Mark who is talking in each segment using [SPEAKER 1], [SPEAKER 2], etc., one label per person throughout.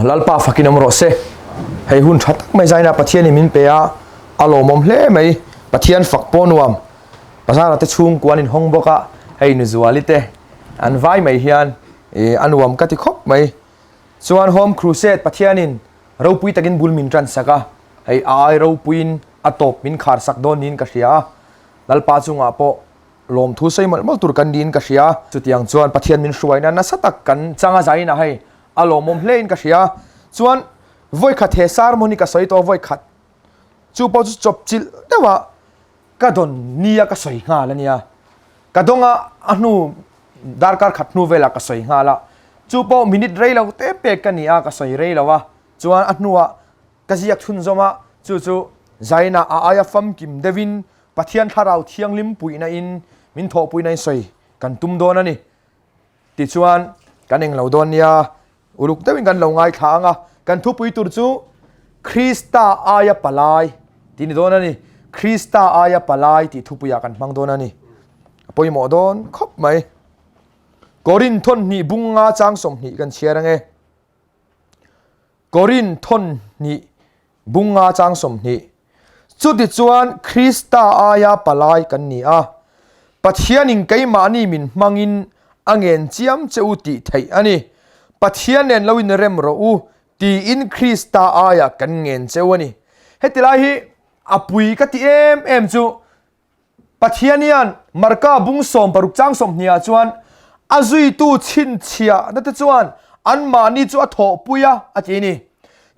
[SPEAKER 1] Lalpa fakin awm rawh se. Hei hun tha tak mai zaina Pathianin min pe a, a lawmawm hle mai. Pathian fak pawh nuam. Bazara te chhungkua an inhawng bawk a, hei Nuzuali te an vai mai hian a nuam ka ti khawp mai. Chuan Home Crusade Pathianin ropui takin bul min tan sak a, hei a ai ropuiin a tawp min khar sak dawn niin ka hria a, Lalpa chungah pawh lawmthu sawi mawlh mawlh tur kan niin ka hria. Chutiang chuan Pathian min hruaina nasa tak kan chang a zain a hei a lawmawm hlein ka hria. Chuan vawikhat he sermon hi ka sawi tawh a vawikhat chu pawh chu chawpchilh deuh a ka dawn nia ka sawi nghal a nia. Ka dawng a a hnu darkar khat hnu velah ka sawi nghal a chu pawh minute rei lo te pek ka ni a ka sawi rei lo a chuan a hnuah ka ziak chhunzawm a chu chu zaina a aia famkim deuhin Pathian thlarau thianghlim puihna in min thawhpuina in sawi kan tum dawn a ni. Tichuan kan englo dawn nia uluk deuhin kan lo ngaithla ang a, kan thupui tur chu Krista aia palai tih ni dawn a ni. Krista aia palai tih thupuiah kan hmang dawn a ni. A pawimawh dawn khawp mai. Korin thawn hnih bunga chang 20 kan chhiar ange. Korin thawn hnih bunga chang 20. Chutichuan Krista aia palai kan ni a, Pathianin keimahni min hmangin a ngen chiam che u tih theih a ni. Pathian nen lo inrem rawh u tiin Krista aia kan ngen che u a ni. Heti lai hi a pui ka ti em em chu Pathian hian Marka bung 60 chang 20 ah chuan a zuitu chhinchhiahna te chuan anmahni chu a thawhpui a a ti a ni.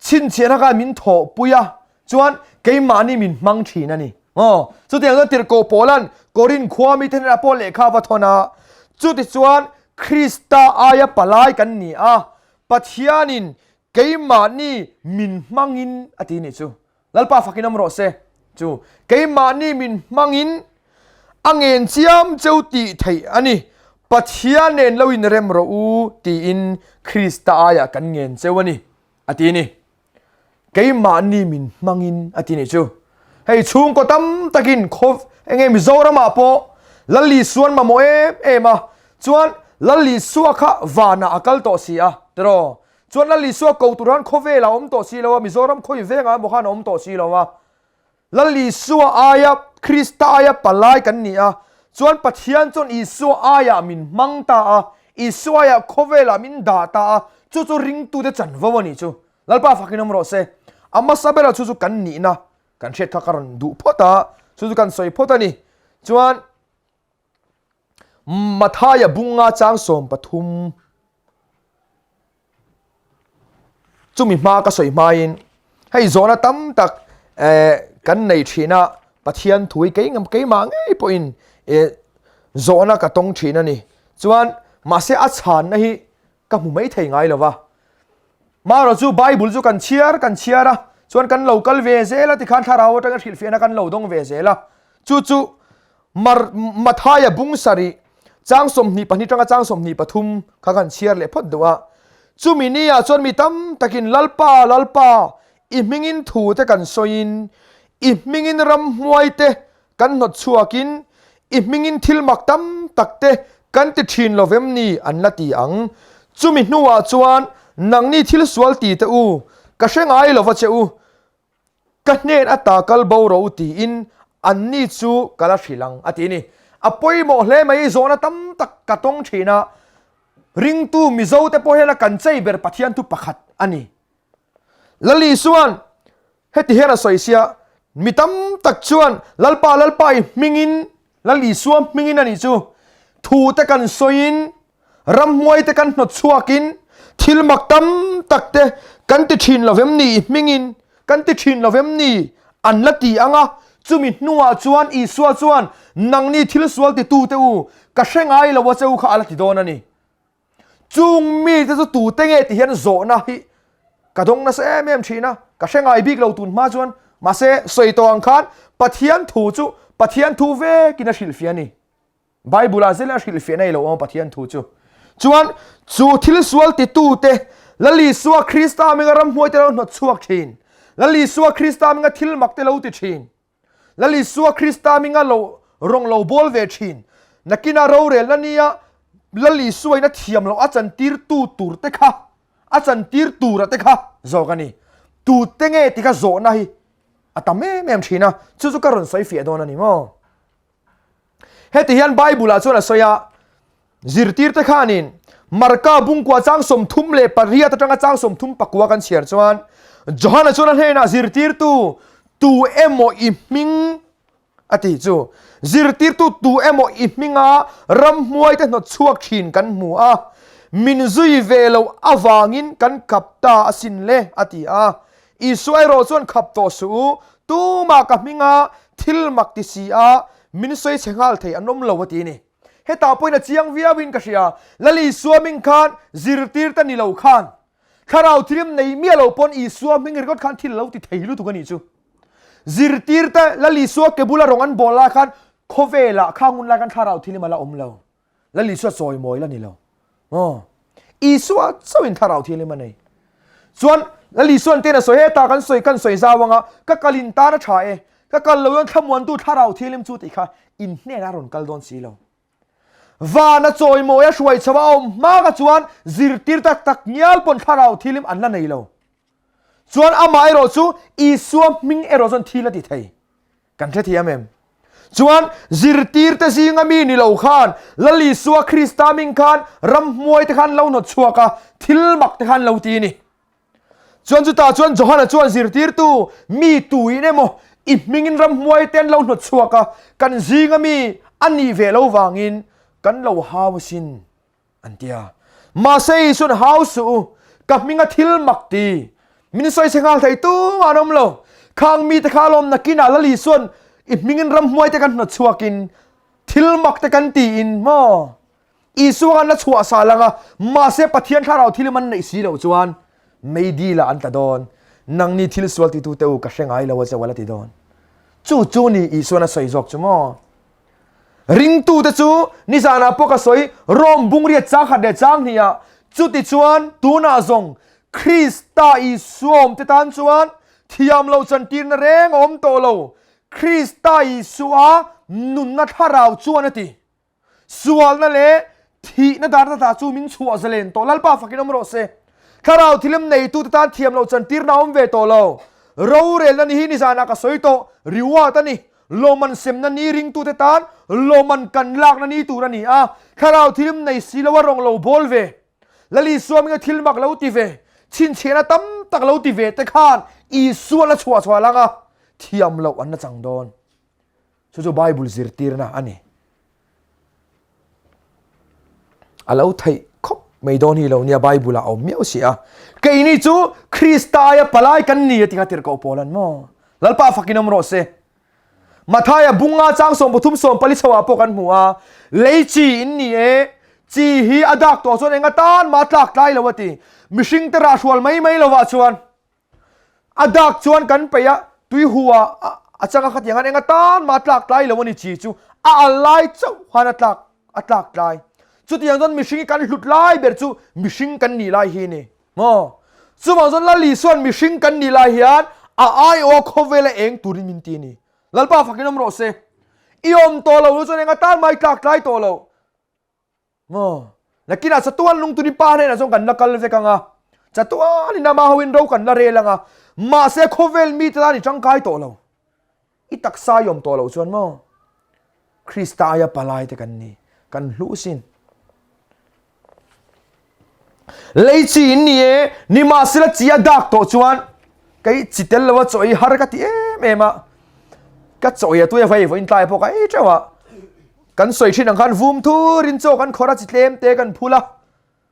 [SPEAKER 1] Chhinchhiahna khan min thawhpui a chuan keimahni min hmang thin a ni. Aw, chutiang chuan tirhkoh Paula'n Korin khua mite hnenah pawh lehkha a va thawn a, chutichuan Krista aia palai kan ni a, Pathianin keimahni min hmangin a ti nih chu. Lalpa fakin awm rawh se. Chu keimahni min hmangin a ngen chiam cheu tih theih a ni. Pathian nen lo inrem rawh u tiin Krista aiah kan ngen cheu a ni a ti a ni. Keimahni min hmangin a ti nih chu. Hei chhungkaw tam takin khaw enge Mizoramah pawh Lal Isuan mamawh em em a, chuan Lal Isua kha vanah a kal tawh si a tiraw? Chuan Lal Isua ko tur han khawvelah a awm tawh si lo a, Mizoram khawi vengah emaw khan a awm tawh si lo a. Lal Isua aia Krista aia palai kan ni a, chuan Pathian chuan Isua aiah min hmang ta a, Isua aiah khawvelah min dah ta a, chu chu ringtute chanvo a nih chu. Lalpa fakin awm rawh se. A hmasa berah chu chu kan nihna kan hriat kha ka rawn duh phawt a, chu chu kan sawi phawt a ni. Chuan Mathaia bunga chang 13 chumi hma ka sawi hmain hei zawhna tam tak eh, kan nei thin a Pathian thu hi kei ngam keimah ngei pawhin eh, zawhna ka tawng thin a ni. Chuan mahse a chhanna hi ka hmu mai thei ngai lova. Maro chu Bible chu kan chhiar kan chhiar a, chuan kan lo kal ve zel a tikhan thlarau atanga hrilhfiahna kan lo dawng ve zel a. Chu chu Mar Mathaia bung sarih chang 22 tanga chang 23 kha kan chhiar leh phawt duh a. Chumi ni ah chuan mi tam takin Lalpa Lalpa i hmingin thu te kan sawiin i hmingin ramhmuai te kan hnawt chhuakin i hmingin thil mak tam tak te kan ti thin lo vem ni an la ti ang. Chumi hnuah chuan nangni thil sual ti te u, ka hre ngai lova che u, ka hnen ata kal bo ro tiin anni chu ka la hrilh ang a ti a ni. A pawimawh hle mai zawhna tam tak ka tawng thin a, ringtu Mizo te pawh hian a kan chei ber Pathian thu pakhat a ni. Lali chuan heti hian a sawi sia, mi tam tak chuan Lalpa Lalpa i hmingin, Lal Isua hmingin a nih chu, thu te kan sawiin, ramhmuai te kan hnawt chhuakin, thil mak tam tak te kan ti thin lo vem ni i hmingin, kan ti thin lo vem ni an la ti ang a, chumi hnuah chuan Isua chuan nangni thil sual titu te u, ka hre ngai lo a che u kha a la ti dawn a ni. Chung mite chu tute nge ti hian zawhna hi ka dawng nasa em em thin a, ka hre ngai bik lo tun hma chuan, mahse sawi tawh ang khan Pathian thu chu Pathian thu vekin a hrilhfiah a ni. Bible ah zel a hrilhfiah nei lo awm Pathian thu chu. Chuan chu thil sual titute Lal Isua Krista hminga ramhnuai te lo hnawt chhuak thin, Lal Isua Krista hminga thil mak te lo ti thin, Lal Isua Krista minga lo rawng lo bawl ve thin. Nakina rorelna nia Lal Isua in a thiam loh a chantir tu tur te kha a chantir tura te kha zawk a ni. Tute nge ti kha zawhna hi a tam em em thin a, chu chu ka rawn sawi fiah dawn a ni maw? Heti hian Bible ah chuan a sawi a, zirtirte khanin Marka bungkua chang 38 atanga chang 39 kan chhiar chuan Johana chuan a hnenah zirtirtu tu emaw i hming a ti chu zirtirtu tu emaw i hminga ramhmuaite hnawt chhuak thin kan hmu a, min zui ve lo avangin kan kap ta asin le a ti a. Isua erawh chuan khap tawh suh u, tumah ka hminga thil mak ti si a, min sawi chhe nghal thei an awm lo a ti a ni. Hetah pawhin a chiang viauin ka hria, Lal Isua hming khan zirtirte ni lo khan, Thlarau thirim nei miah lo pawn Isua hming ringawt khan thil lo ti thei lutuk a nih chu. Zirtirte Lal Isua ke bula rawng an bawl lai khan khawvelah khang hun lai khan Thlarau thirim a la awm lo. Lal Isua chawimawi la ni lo. Aw. Isua chauhin thlarau thianghlim a nei. Chuan Lal Isuan ten a sawi heta kan sawi kan sawi zau anga ka kal in tan a tha e. Ka kal lo hian thlamuantu thlarau thianghlim chu tih kha in hnenah a rawn kal dawn si lo. Vana chawimawi a hruai chho a awm hma kha chuan zirtir tak tak ngial pawn thlarau thianghlim an la nei lo. Chuan amah erawh chu Isua hming erawh chuan thil a ti thei. Kan hrethiam em? Chuan zirtirte zinga mi ni lo khan Lal Isua Krista ming khan ramhmuai te khan lo hnawt chhuak a, thil mak te khan lo ti a ni. Chuan chutah chuan Johana chuan zirtirtu mi tuin emaw i hmingin ramhmuai te an lo hnawt chhuak a, kan zinga mi a nih ve lo vangin kan lo hau asin. An ti a. Mahse Isuan hau suh u, ka hminga thil mak ti. Min sawi chhe nghal thei tumah an awm lo. Khang mite kha alawm nakinah Lal Isuan i hmingin ramhmuai te kan hnawt chhuakin thil mak te kan tiin maw? Isua khan la chhuah sa lang a, mahse Pathian thlarau thil man neih si loh chuan meidil ah an tla dawn. Nangni thil sual titute u ka hre ngai lo a che u a la ti dawn. Chu chu ni Isuan a sawi zawk chu maw? Ringtute chu nizanah pawh ka sawi Rome bungriat chang khat leh chang hnih ah chutichuan tunah zawng Krista Isua awmte tan chuan thiam lo chantirna reng a awm tawh lo. Krista Isua nunna thlarau chuan a ti. Sualna leh thihna darna ta chu min chhuah zalen tawh. Lalpa fakin awm rawh se. Thlarau thilem neitute tan thiam lo chantirna a awm ve tawh lo. Rorelna ni hi nizanah ka sawi tawh reward a ni. Lawmman semna ni ringtute tan lawmman kan lakna ni tur a ni a, thlarau thilim nei si lo a rawng lo bawl ve, Lal Isua hminga thil mak lo ti ve, chhinchhiahna tam tak lo ti ve te khan Isua la chhuah chhuah lang a, thiam loh an la chang dawn. Chu chu Bible zirtirna a ni. A lo theih khawp mai dawn hi lo nia Bible ah a awm miau si a. Keini chu Krista aia palai kan ni a ti kha tirhkoh pawl an maw? Lalpa fakin awm rawh se. Mathaia bunga chang 33 14 chho ah pawh kan hmu a, lei chi in ni e, chi hi a dak tawh chuan enga tan mah a tlak tlai lo a ti. Mihring te rah hrual mai mai lovah chuan A dak chuan kan peih a, tui hu ah a chang a khatiang khan eng atan mah a tlak tlai lo a ni chi chu a al lai chauh khan a tlak a tlak tlai. Chutiang chuan mihring hi kan hlut lai ber chu mihring kan nih lai hi a ni maw? Chuvang chuan Lal Isua'n mihring kan nih lai hian a aiawha khawvela eng turin min ti a ni. Lalpa fakin awm rawh se. I awm tawh lo chuan eng atan mah i tlak tlai tawh lo. Maw? Nakinah chatuan lungtuni pa hnenah chuan kan la kal vek ang a, chatuanin ama hoin ro kan la rel ang a, mahse khawvel mite tan i tangkai tawh lo. I taksa i awm tawh loh chuan maw? Krista aia palai te kan ni, kan hlu sin. Lei chi in ni e, nimahsela chi a dak tawh chuan kei chi tel lo a chaw ei har ka ti em em a, ka chaw ei a tui a vai vawiin tlai pawh ka ei teuh a. Kan sawi thin ang khan vum thurin chaw kan khawrh a chi tlem te kan phul a,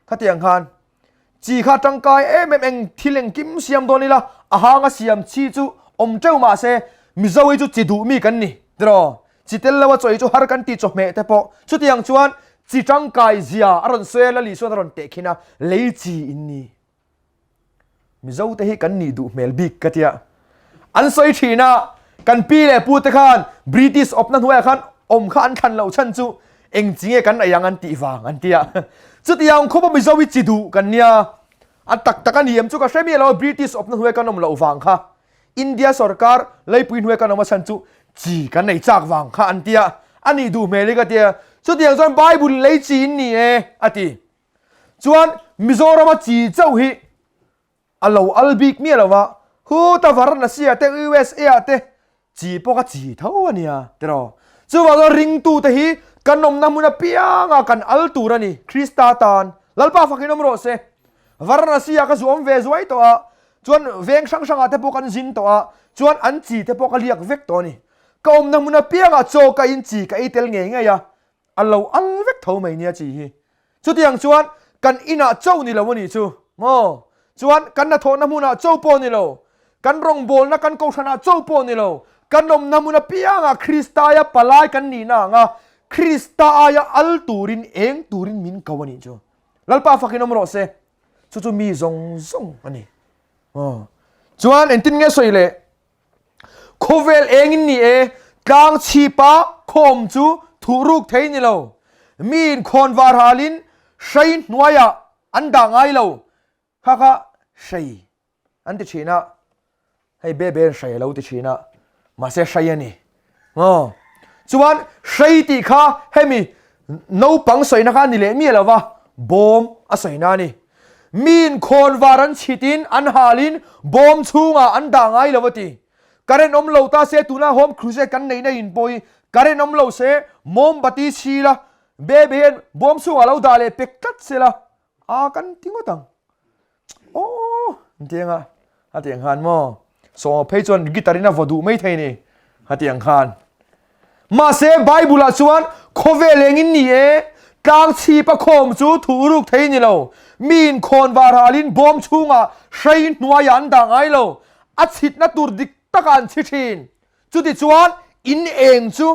[SPEAKER 1] khatiang khan chi kha tangkai em em eng thil engkim siam dawn ila a hang a siam chi chu awm teuh mah se Mizo hi chu chi duh mi kan ni tiraw chi tel lo a chaw ei chu har kan ti chawhmeh te pawh chutiang chuan chi tangkai zia a rawn sawi a Lali chuan a rawn tehkhin a lei chi in ni. Mizo te hi kan nih duh hmel bik ka tia. An sawi thin a, kan pi leh pu te khan British awpna hnuaiah khan awm kha an thlan loh chhan chu eng chi nge kan ei ang an tih vang an tia. Chutiang khawpa Mizo hi chi duh kan nia. A tak tak a ni em chu ka hre miah lo a, British awpna hnuaia kan awm loh vang kha India sorkar leipui hnuaia kan awm a chhan chu chi kan ei chak vang kha an tia. A nih duh hmel hi ka tia. Chutiang chuan Bible lei chi in ni e a ti. Chuan Mizorama chi chauh hi. A lo al bik miah lo va, Huta Varanasi ah te USA ah te chi pawh ka chi tho a nia tiraw. Chuvang chuan ringtute hi kan awmna hmun apiangah kan al tur a ni Krista tan. Lalpa fakin awm rawh se. Varanasi ah ka zuam ve zuai tawh a, chuan veng hrang hrangah te pawh kan zin tawh a, chuan an chi te pawh ka liak vek tawh a ni. Ka awmna hmun apiangah chaw ka in chi ka ei tel ngei ngei a, a lo al vek tho mai nia chi hi. Chutiang chuan kan inah cho ni lo a nih chu maw? Chuan kan hnathawhna hmunah cho pawh ni lo, kan rawngbawlna kan kohhranah cho pawh ni lo, kan awmna hmun apiangah Krista aia palai kan nihna anga Krista aia al turin eng turin min ko a nih chu. Lalpa fakin awm rawh se. Chu chu mi zawng zawng a ni. Aw. Chuan engtin nge sawi le? Khawvel engin ni e, tlang chhipa khawm chu thuhruk thei ni lo. Miin khawnvar halin hrei hnuaiah an dah ngai lo. Kha kha hrei an ti thin a, hei be be hrei a lo ti thin a, mahse hrei a ni. Aw. Chuan hrei tih kha hemi naupang sawina kha a ni leh miah lo va, bawm a sawina a ni. Miin khawnvar an chhitin an halin bawm chhungah an dah ngai lo a ti. Current awm lo ta se tuna home crusade kan neihna in pawh hi current awm lo se mombati chhi la, baby hian bawm chhungah lo dah leh pek tlat se la, a kan ti ngawt ang. Aww an ti anga a ti ang khan maw sawma phei chuan guitar in a vaw duh mai thei ni a ti ang khan mahse bible ah chuan khawvel engin ni e tlang chhip a khawm chu thu ruk thei ni lo mi in khawn var halin bawm chhungah hrei hnuaiah an dah ngai lo a chhitna tur dik takah an chhi thin chuti chuan in eng chu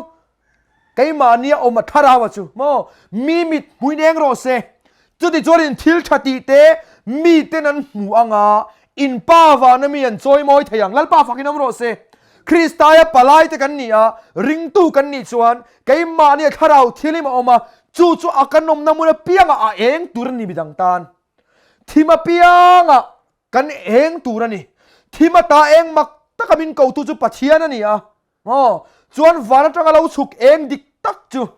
[SPEAKER 1] Keimahni a awm a thlarau a chu maw? Mi mit hmuin eng rawh se. Chutichuan in thil tha tih te miten an hmu anga in pa vana mi an chawimawi thei ang. Lalpa fakin awm rawh se. Kristaia palai te kan ni a, ringtu kan nih chuan keimahni a thlarau thilim a awm a, chu chu a kan awmna hmun apiangah a eng tur a ni midang tan. Thim apiangah kan eng tur a ni. Thim ata eng mak taka min kotu chu Pathian a ni a. Maw? Chuan van atanga lo chhuk eng dik tak chu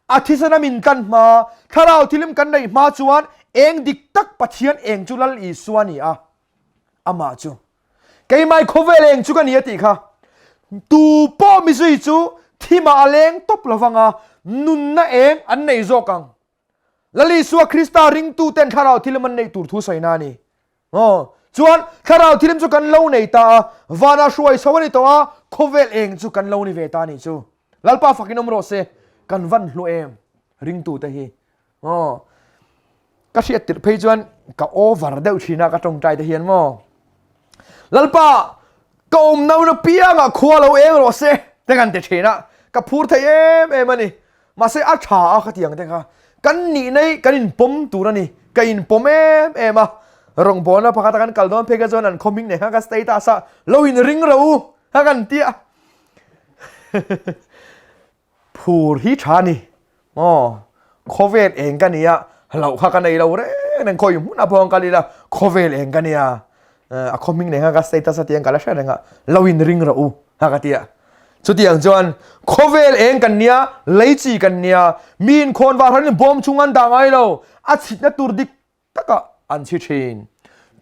[SPEAKER 1] a thisen a min tlan hma, thlarau thilim kan neih hma chuan eng dik tak Pathian eng chu Lal Isua a ni a, amah chu keimai khawvel eng chu ka ni a tih kha. Tu pawh mizui chu thimah a leng tawp lovanga nunna eng an nei zawk ang. Lal Isua Krista ringtuten thlarau thilim an neih tur thu sawina a ni. Aw, chuan thlarau thilim chu kan lo nei ta a, vana hruai chho a ni tawh a, khawvel eng chu kan lo ni ve ta a nih chu. Lalpa fakin awm rawh se, kan van hlu em ringtute hi. Aw, ka hriat tirh phei chuan ka over deuh thin a ka tawngtai te hian maw. Lalpa, ka awm no na piangah khua lo eng rawh se te kan ti thin a, ka phur thei em em a ni. Mahse a tha a khatiang te kha kan nihna hi kan inpawm tur a ni. Ka inpawm em em a, rawngbawlna pakhata kan kal dawn phei kha chuan an khawming nei kha ka status a lo inring ro u kha kan ti a. Phur hi tha a ni. Aw, khawvel eng ka nia, hlauh kha ka nei lo reng reng khawi hmunah pawh an kal ila khawvel eng ka nia. A khawming nei kha ka status a tiang ka la hre reng a, lo inring ro u kha ka ti a. Chutiang chuan khawvel eng kan nia, lei chi kan nia, mi inkhawn var hanin bawm chung an dah ngai lo, a chhitna tur dik takah an chhi thin.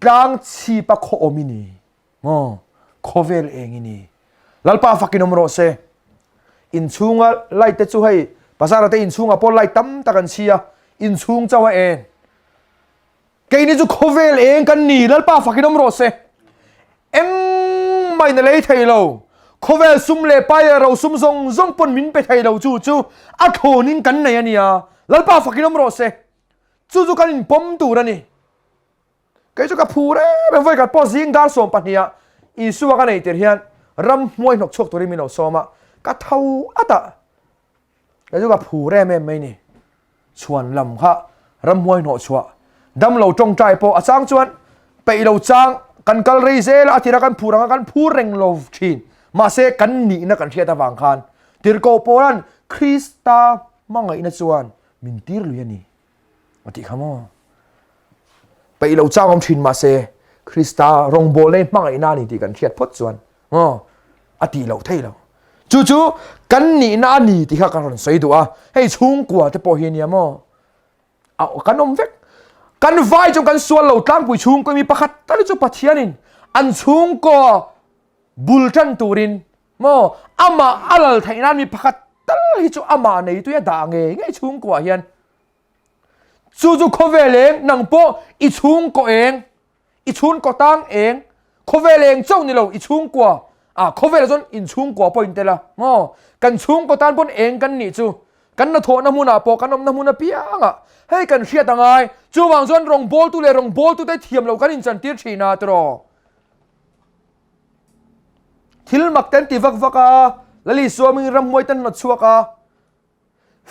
[SPEAKER 1] Tlang chhipa khaw awm i ni maw? Khawvel eng i ni. Lalpa fakin awm rawh se. Inchhunga light te chu hei bazar te inchhungah pawh light tam tak an chhi a, inchhung chauh a en. Keini chu khawvel eng kan ni, Lalpa fakin awm rawh se. Engmah in a lei thei lo. Khawvel sum leh pai leh ro sum zawng zawng pawn min pe thei lo chu chu a thlawnin kan nei a nia. Lalpa fakin awm rawh se. Chu chu kan inpawm tur a ni. Kei chu ka phur em em vawikhat pawh zing dar 12 ah Isua ka nei tir hian ramhmuai hnawk chhuak turin min lo sawm a, ka tho at a. Kei chu ka phur em em mai ni. Chhuan lam kha ramhuai hnawh chhuah damlo tawngtai pawh a chang chuan peih lo chang kan kal rei zel a tira kan phur anga kan phur reng lo thin. Mahse kan nihna kan hriat avang khan tirhkoh pawlan Krista hmangaihna chuan min tir lui a ni. A tih kha maw? Peih lo chang awm thin mahse Krista rawngbawlna hi hmangaihna a ni tih kan hriat phawt chuan maw a tih loh thei lo. Chu chu kan nihna a ni tih kha ka rawn sawi duh a, hei chhungkua te pawh hi ania maw? A kan awm vek. Kan vai chu kan sual lo tlangpui chhungkaw mi pakhat tal chu Pathianin an chhungkaw bul tan turin maw amah a lal theih nan mi pakhat tal hi chu amah neitu a dah ngei ngei chhungkua hian. Chu chu khawvel eng nang pawh i chhungkaw eng i chhungkaw tang eng khawvel eng chauh ni lo i chhungkua a khawvel chuan in chhungkua pawh in tel a maw kan chhungkaw tan pawn eng kan nih chu kan hnathawhna hmunah pawh kan awmna hmun apiangah hei kan hriat a ngai chuvang chuan rawngbawltu leh rawngbawltute thiam loh kan inchantir thin a tiraw thil mak ten ti vak vak a Lali Suamin ramhuai ten hnawt chhuak a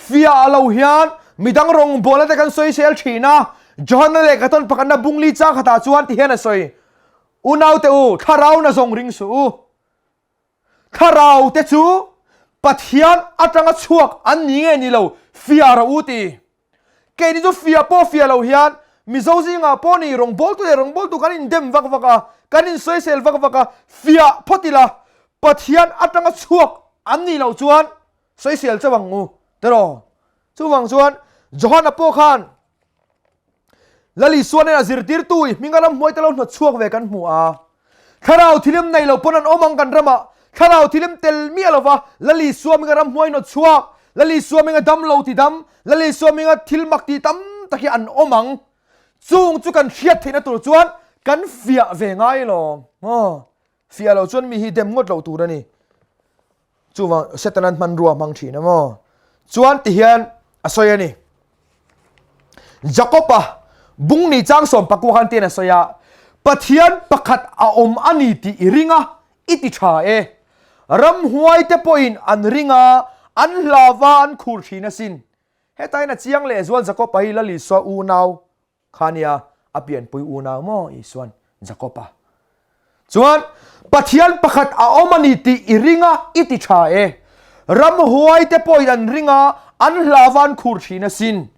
[SPEAKER 1] Fiah lo hian midang rawngbawlna te kan sawisel thin a, Johana lehkha tawn pakhatna bungli chang khatah chuan ti hian a sawi, Unaute u, thlarau na zawng ring suh u. Thlarau te chu Pathian atanga chhuak an ni nge ni lo fiah rawh u ti. Keini chu fiah pawh fiah lo hian Mizo zingah pawh ni rawngbawltu leh rawngbawltu kan indem vak vak a, kan insawisel vak vak a, fiah phawt ila Pathian atanga chhuak an nih loh chuan Sawisel chauh ang u tiraw? Chuvang chuan Johana pawh khan Lal Isua nen a zirtirtu i hminga ramhmuai te lo hnawt chhuak ve kan hmu a. Thlarau thilim nei lo pawn an awm ang kan ramah. Thlarau thilim tel miah lova Lal Isua hminga ramhmuai hnawt chhuak, Lal Isua hminga dam lo ti dam, Lal Isua hminga thil mak ti tam tak hi an awm ang. Chung chu kan hriat theihna tur chuan kan fiah ve ngai lo. Fiah lo chuan mi hi dem ngawt loh tur a ni. Chuvang Setanan hmanrua hmang thin a maw? Chuan ti hian a sawi a ni. Jakoba bung ni chang sawm pakua khan tian a sawi a, Pathian pakhat a awm a ni tih i ring a, i ti tha e. Ramhuai te pawhin an ring a, an hlava an khur thin asin. Hetain a chiang lehzual Jakoba hi Lal Isua unau Kha nia a pianpui unau maw Isuan Jakob-a chuan Pathian pakhat a awm a ni tih i ring a, i ti tha e. Ramhuai te pawhin an ring a, an hlava an khur thin asin.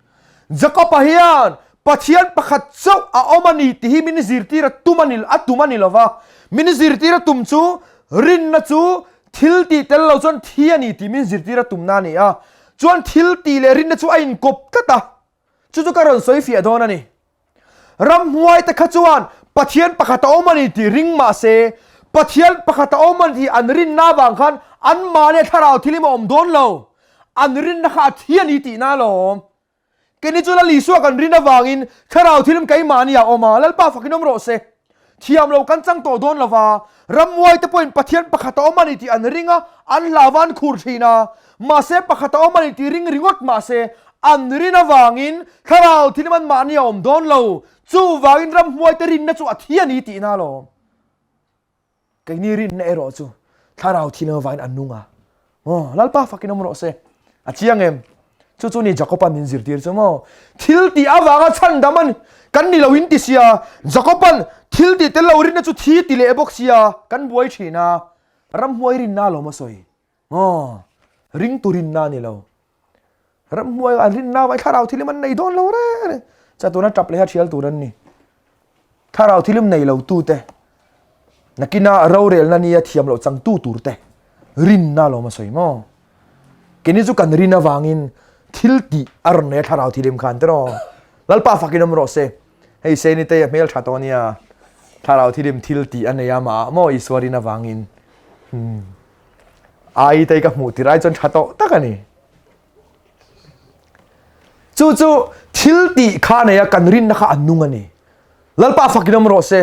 [SPEAKER 1] Jakob-a hian Pathian pakhat chauh a awm a ni tih hi min zirtir a tum a ni, a tum a ni lo va. Min zirtir a tum chu rinna chu thil tih tel lo chuan thi a ni tih min zirtir a tumna a ni a. Chuan thil tih leh rinna chu a inkawp tlat a. Chu chu ka rawn sawi fiah dawn a ni. Ramhnuai te kha chuan Pathian pakhat a awm a ni tih ring mah se, Pathian pakhat a awm a ni tih an rinna avang khan anmahni thlarau thilim a awm dawn lo. An rinna kha a thi a ni tihna alawm. Keini chu Lal Isua kan rin avangin thlarau thilim keimahni a awm a, Lalpa fakin awm rawh se. Thiam lo kan chang tawh dawn lova, rammuai te pawhin Pathian pakhat a awm a ni tih an ring a, an hlauva an khur thin a. Mahse pakhat a awm a ni tih ring ringawt mahse an rin avangin thlarau thil man mahni a awm dawn lo. Chuvangin ramhmuai te rinna chu a thi a ni tihna alawm. Keini rinna erawh chu thlarau thil avangin a nung a. Aw, Lalpa fakin awm rawh se. A chiang em? Chu chu ni Jakoban min zirtir chu maw? Thil tih avanga chhandam an kan ni lo in ti sia. Jakoban thil tih tel lo rinna chu thi ti leh bawk sia. Kan buai thin a. Ramhuai rinna alawm a sawi. Aw, ringtu rinna a ni lo. Ramhnuai an rinna vai thlarau thilim an nei dawn lo reng reng. Chatuan a tap leh a thial tur an ni. Thlarau thilim nei lo tu te, nakina rorelna nia thiam loh changtu tur te rinna lawm a sawi maw? Keini chu kan rin avangin thil tih a rawn nei a thlarau thilim khan tiraw. Lalpa fakin awm rawh se. Hei Seni te a hmel tha tawh ania. Thlarau thilim thil tih a nei a mah maw Isua rin avangin. Hmm. Ai te ka hmuh tir ai chuan tha tawh tak a ni. Chu chu thil tih kha nei a kan rinna kha a nung a ni. Lalpa fakin awm rawh se.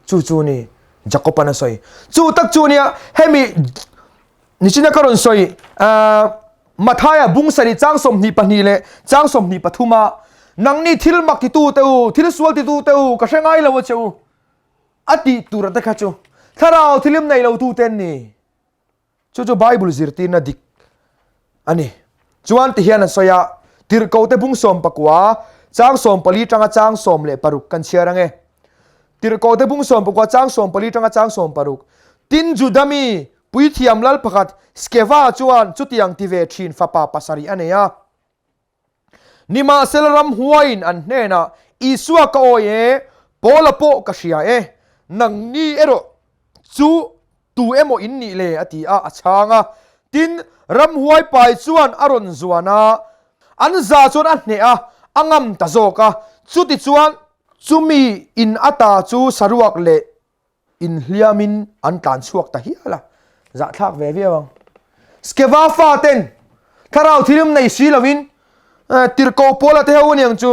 [SPEAKER 1] Chu chu ni Jakoban a sawi. Chu tak chu nia hemi nichina ka rawn sawi Mathaia bung sarih chang 22 leh chang 23 a nangni thil mak titu te u thil sual titu te u ka hre ngai lo a che u a tih tur te kha chu thlarau thilim nei lo tu ten ni. Chu chu Bible zirtirna dik a ni. Chuan ti hian an sawi a, Tirhkohte bung 14, chang 14 tanga chang 16 kan chhiar ang e. Tirhkohte bung 14, chang 14 tanga chang 16. Tin, Juda mi, puithiam lal pakhat Skeva chuan chutiang ti ve thin fapa pasarih a nei a. Nimahsela ramhuaiin an hnenah, Isua ka awi e, Paula pawh ka hria e, nangni erawh chu tu emaw in nih le? a ti a, a chhang a. Tin, ramhuai pai chuan a rawn zuan a, an za chuan a hneh a, a ngam ta zawk a. Chutichuan chumi in ata chu saruak leh inhliamin an tlan chhuak ta hial a, zahthlak ve viau ang. Skeva faten thlarau thilim nei si lovin tirhkoh Paula te ho aniang chu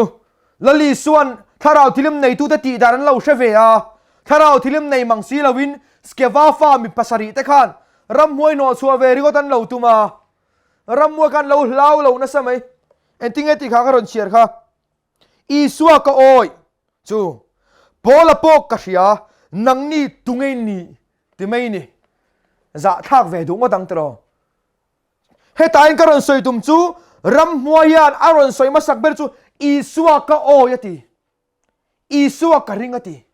[SPEAKER 1] Lali chuan thlarau thilim neitute tih dan an lo hre ve a, thlarau thilim nei mang si lovin Skeva fa mi pasarih te khan ramhmuai hnawh chhuah ve ringawt an lo tum a, ramhmuai khan lo hlau lo nasa mai. Engtinge tih kha ka rawn chhiar kha. Isua ka awi chu Paula pawh ka hria, nangni tunge ni ti mai ni. Zahthlak ve duh ngawt ang tiraw. Hetain ka rawn sawi tum chu ramhmuai hian a rawn sawi hmasak ber chu Isua ka awi a ti. Isua ka ring a ti.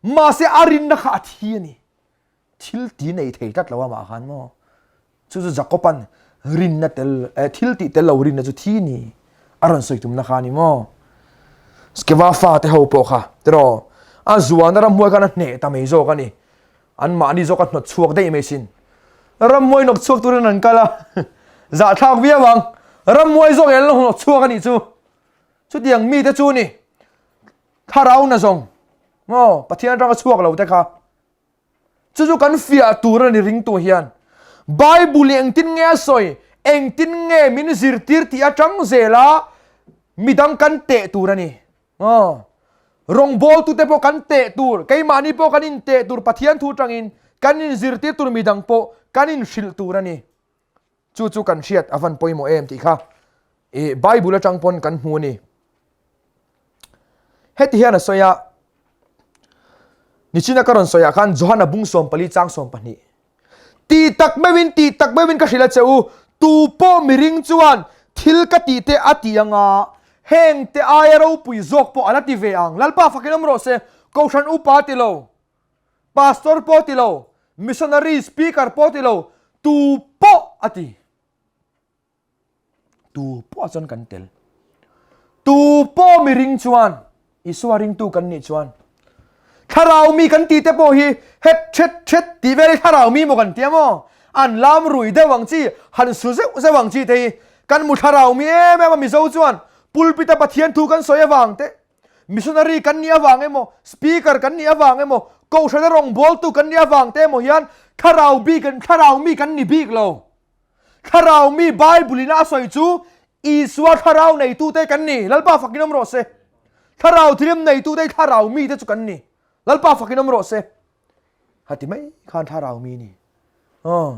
[SPEAKER 1] Mahse a rinna kha a thi a ni. Thil ti nei thei tlat lo amah khan maw. Chu chu Jakoban rinna tel eh, thil tih tel lo rinna chu thi ni a rawn sawi tumna kha ni maw. Skeva fa te ho pawh kha tiraw a zuana ramhuai khan a hneh ta mai zawk a ni. An mahni zawk a hnawt chhuak daih mai sin. Ramhuai hnawk chhuak turin an kal a zahthlak viau ang. Ramhuai zawk in an lo hnawt chhuak a nih chu. Chutiang mite chu ni. Thlarau na zawng maw Pathian atanga chhuak lo te kha chu chu kan fiah tur a ni ringtu hian Bible hi engtin nge a sawi engtin nge min zirtir tih atang zela midang kan teh tur a ni aw rawngbawltute pawh kan teh tur keimahni pawh kan in teh tur Pathian thu atangin kan in zirtir tur midang pawh kan in hrilh tur a ni. Chu chu kan hriat a van pawimawh em tih kha i Bible atang pawn kan hmu a ni. Heti hian a sawi a, nichina ka rawn sawi ah khan Johana bung 14 chang 12. Ti tak meuhin ti tak meuhin ka hrilh a che u, tu pawh miring chuan thil ka tih te a ti anga heng te aia ropui zawk pawh a la ti ve ang. Lalpa fakin awm rawh se, Kohhran upa ti lo. Pastor pawh ti lo, missionary, speaker pawh ti lo, tu pawh a ti. Tu pawh chuan kan tel. Tu pawh mi ring chuan, Isua ringtu kan nih chuan, thlarau mi kan ti te pawh hi het thet thet tih vel hi thlarau mi maw kan tia maw? An lam rui deuh ang chi, han su zeuh zeuh ang chi te hi kan mu thlarau mi em em a Mizo chuan pulpit a Pathian thu kan sawi avang te Missionary kan nih avang emaw, speaker kan nih avang emaw, kohhrana rawngbawltu kan nih avang te emaw hian thlarau bik an thlarau mi kan ni bik lo. Thlarau mi Bible in a sawi chu Isua thlarau neitute kan ni. Lalpa fakin awm rawh se. Thlarau thirim neitute thlarau mi te chu kan ni. Lalpa fakin awm rawh se. Hati mai khan thlarau mi ni. Aw.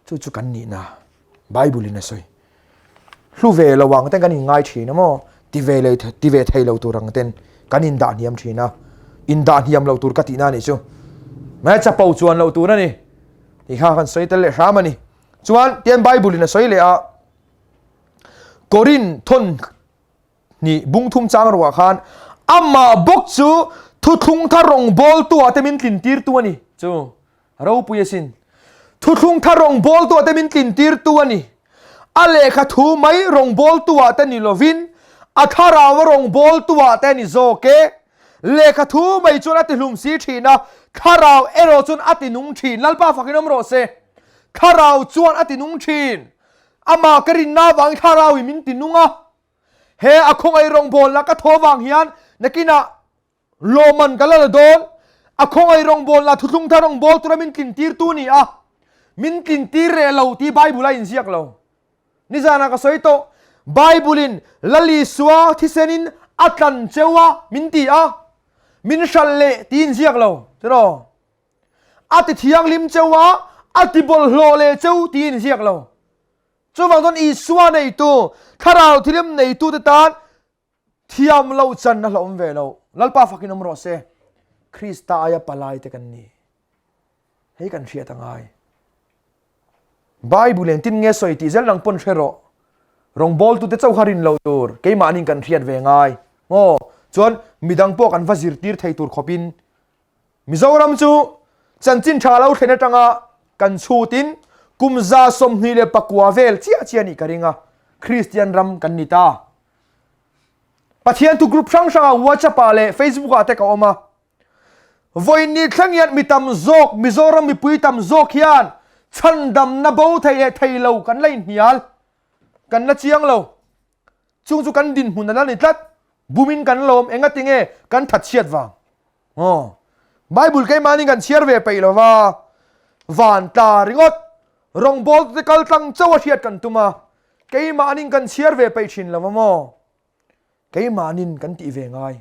[SPEAKER 1] Chu chu kan nihna Bible in a sawi. Hlu ve lo ang ten kan in ngai thin a maw? Ti ve lei ti ve thei lo tur ang ten kan in dah hniam thin a. In dah hniam lo tur ka tihna a nih chu. Mai chapo chuan lo tur a ni. Ti kha kan sawi tel leh hram a ni. Chuan tian Bible in a sawi leh a. Korin thon Ni bung thum chang ruah khan amah bawk chu thuthlung thar rawngbawltu ah te min tlin tirtu a ni. Chu ropui asin. Thuthlung thar rawngbawltu ah te min tlin tirtu a ni. A lehkha thu mai rawngbawltu ah te ni lovin a thlarau rawngbawltu ah te a ni zawk e. Lehkha thu mai chuan a ti hlum si thin a, thlarau erawh chuan a ti nung thin. Lalpa fakin awm rawh se. Thlarau chuan a ti nung thin. Amah ka rinna avangin thlarau in min ti nung a. He a khawngaih rawngbawlna ka thaw vang hian nakinah lawmman ka la la dawn. A khawngaih rawngbawlna thuthlung thar rawngbâwl tura min tlintirtu ni a, min tlintir reh lo tih Bible a inziak lo. Nizanah ka sawi tawh, Bible-in Lal Isua thisenin a tlan cheu a min ti a, min hralh leh tih inziak lo, tiraw? A ti thianghlim cheu a, a ti bawlhhlawh leh cheu tih inziak lo. Chuvang chuan Isua neitu, Thlarau thilim neitute tan thiam lo chan a hlauhawm ve lo. Lalpa fakin awm rawh se. Krista aia palai te kan ni. Hei kan hriat a ngai. Bible engtin nge sawi tih zel nang pawn hre rawh. Rawngbawltute chauh kha rin lo tur keimahniin kan hriat ve ngai. Maw? Chuan midang pawh kan va zirtir thei tur khawpin Mizoram chu chanchin tha lo thlen atanga kan chhutin kum 29 vel chiah chiah nih ka ring a, Kristian ram kan ni ta. Pathian thu group hrang hrangah WhatsApp ah leh Facebook ah te ka awm a. Vawiin ni thleng hian mi tam zawk, Mizoram mipui tam zawk hian chhandamna bo thei leh thei lo kan la inhnial, kan la chiang lo. Chung chu kan dinhmun a la ni tlat. Bumin kan lawm engati nge kan thatchhiat vang. Aw. Bible keimahni kan chhiar ve peih lova van tla ringawt rawngbawltute kal tlang chauh a hriat kan tum a, keimahnin kan chhiar ve peih thin lova maw? Keimahnin kan tih ve ngai.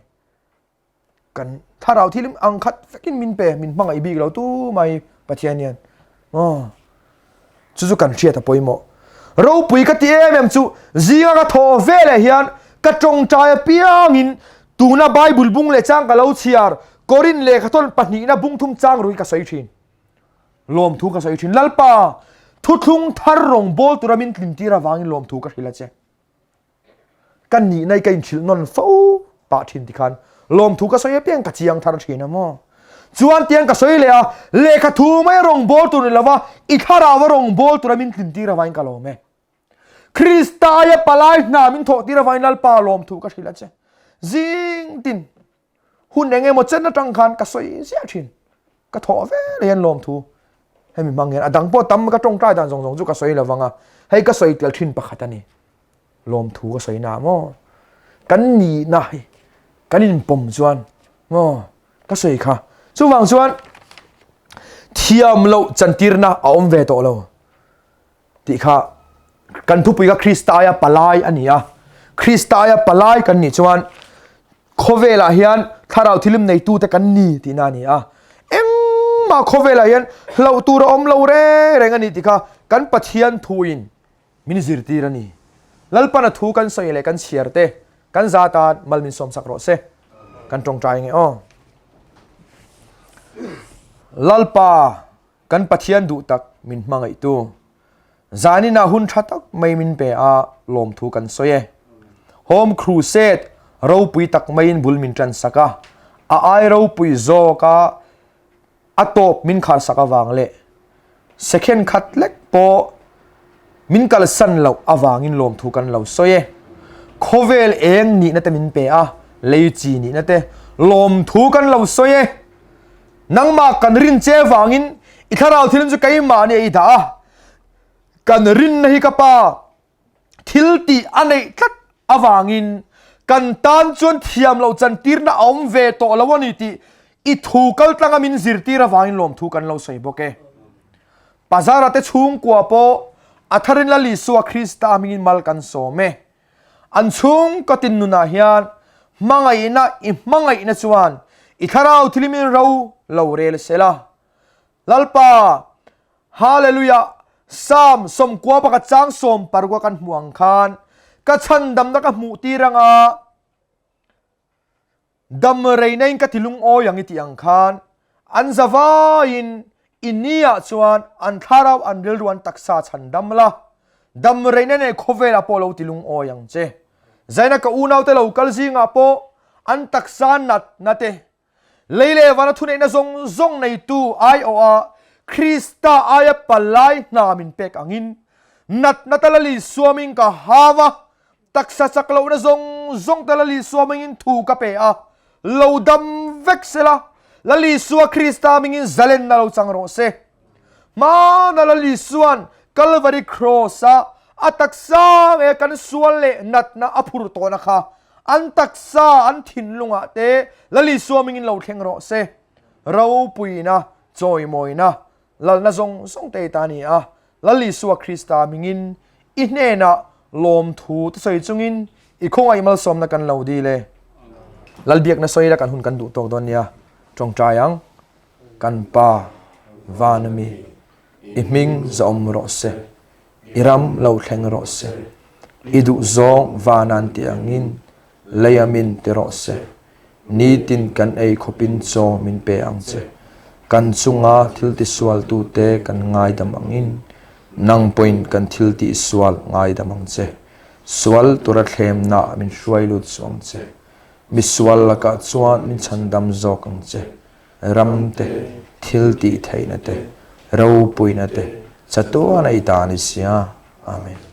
[SPEAKER 1] Kan thlarau thil ang khat vekin min pe, min hmangaih bik lo tu mai Pathian hian. Aw. Chu chu kan hriat a pawimawh. Ropui ka ti em em chu zinga ka thaw ve leh hian ka tawngtai apiangin tuna Bible bung leh chang ka lo chhiar Korin lehkhathawn pahnihna bung thum chang rui ka sawi thin. Lawmthu ka sawi thin. Lalpa thuthlung thar rawngbawl tura min tlintir avangin lawmthu ka hrilh a che. Ka nihna hi ka inhrilh nawn fo pah thin tikhan lawmthu ka sawi apiang ka chiang thar thin a maw. Chuan tiang ka sawi leh a, lehkha thu mai rawng bawl tur ni lova i thlarau a rawng bawl tura min tlin tir avangin ka lawm e. Krista aia palai hna min thawh tir avangin Lalpa lawmthu ka hrilh a che. Zing tin hun eng emaw chen atang khan ka sawi ziah thin. Ka thawh ve leh hian lawmthu hemi hmang hian a dang pawh tam ka tawngtai dan zawng zawng chu ka sawi lovang a, hei ka sawi tel thin pakhat a ni. Lawmthu ka sawi na maw? Kan nihna hi kan inpawm chuan maw ka sawi kha. Chuvang chuan thiam loh chantirna a awm ve tawh lo tih kha kan thupui kha Krista aia palai a ni a. Krista aia palai kan nih chuan khawvelah hian thlarau thilim neitute kan ni tihna a ni a. Engmah khawvelah hian hlauh tur a awm lo reng reng a ni tih kha kan Pathian thuin Min zirtir a ni. Lalpan a thu kan sawi leh kan chhiar te kan za tan mal min sawmsak rawh se. Kan tawngtai nge aw. Lalpa kan Pathian duh tak min hmangaihtu. Zanin ah hun tha tak mai min pe a lawmthu kan sawi e. Home Crusade ropui tak maiin bul min tan sak a. A ai ropui zawk a A tawp min kharsak avang leh second khat lek pawh min kalsan loh avangin lawmthu kan lo sawi e. Khawvel eng nihna te min pe a, lei chi nihna te lawmthu kan lo sawi e. Nangmah kan rin che avangin i thlarau thilin chu keimahni a i dah a, kan rinna hi ka pa Thil tih a neih tlat avangin kan tan chuan thiam loh chantirna a awm ve tawh lo a ni tih i thu kal tlanga min zirtir avangin lawmthu kan lo sawi bawk e. Pazara te chhungkua pawh a tharin Lal Isua Krista hmingin mal kan sawm e. An chhungkaw tin nunah hian hmangaihna i hmangaihna chuan i thlarau thilimin ro lo rel sela. Lalpa, Hallelujah! Psalm 90 pakhat chang 16 a kan hmuh ang khan ka chhandamna ka hmuh tir anga dam reina in ka ti lungawi ang i tih ang khan an zavaiin i ni ah chuan an thlarau an rilru an taksa chhandam la dam reina nei khawvelah pawh lo ti lungawi ang che. Zaina ka unaute lo kal zingah pawh an taksa natna te Lei leh vana thuneihna zawng zawng neitu aiawha Krista aia palai hna min pek angin, natna ta Lal Isua ming ka hau a, taksa chak lohna zawng zawng ta Lal Isua mingin thu ka pe a, lo dam vek sela, Lal Isua Krista mingin zalenna lo chang rawh se. Hmana Lal Isua'n Kalvari Kraws-a a taksa nge kan sual leh natna a phur tawhna kha an taksa an thinlungah te Lal Isua mingin lo thleng rawh se. Ropuina, chawimawina, lalna zawng zawng te ta a ni a, Lal Isua Krista mingin i hnenah lawmthu te sawi chungin i khawngaih malsawmna kan lo dil e. Lalbiakna sawi la kan hun kan duh tawk dawn nia, tawngtai ang. Kan Pa, van ami, i hming zawm rawh se, i ram lo thleng rawh se, i duhzawng van an tih angin lei a min ti rawh se. Nitin kan ei khawpin chaw min pe ang che. Kan chunga thil tisualtute kan ngaidam angin nang pawhin kan thil tihsual ngaidam ang che. Sual tura thlemna min hruai lut suh ang che. Misual lakah chuan min chhandam zawk ang che. Ram te, thil tih theihna te, ropuina te, chatuan a i ta a ni sia. Amen.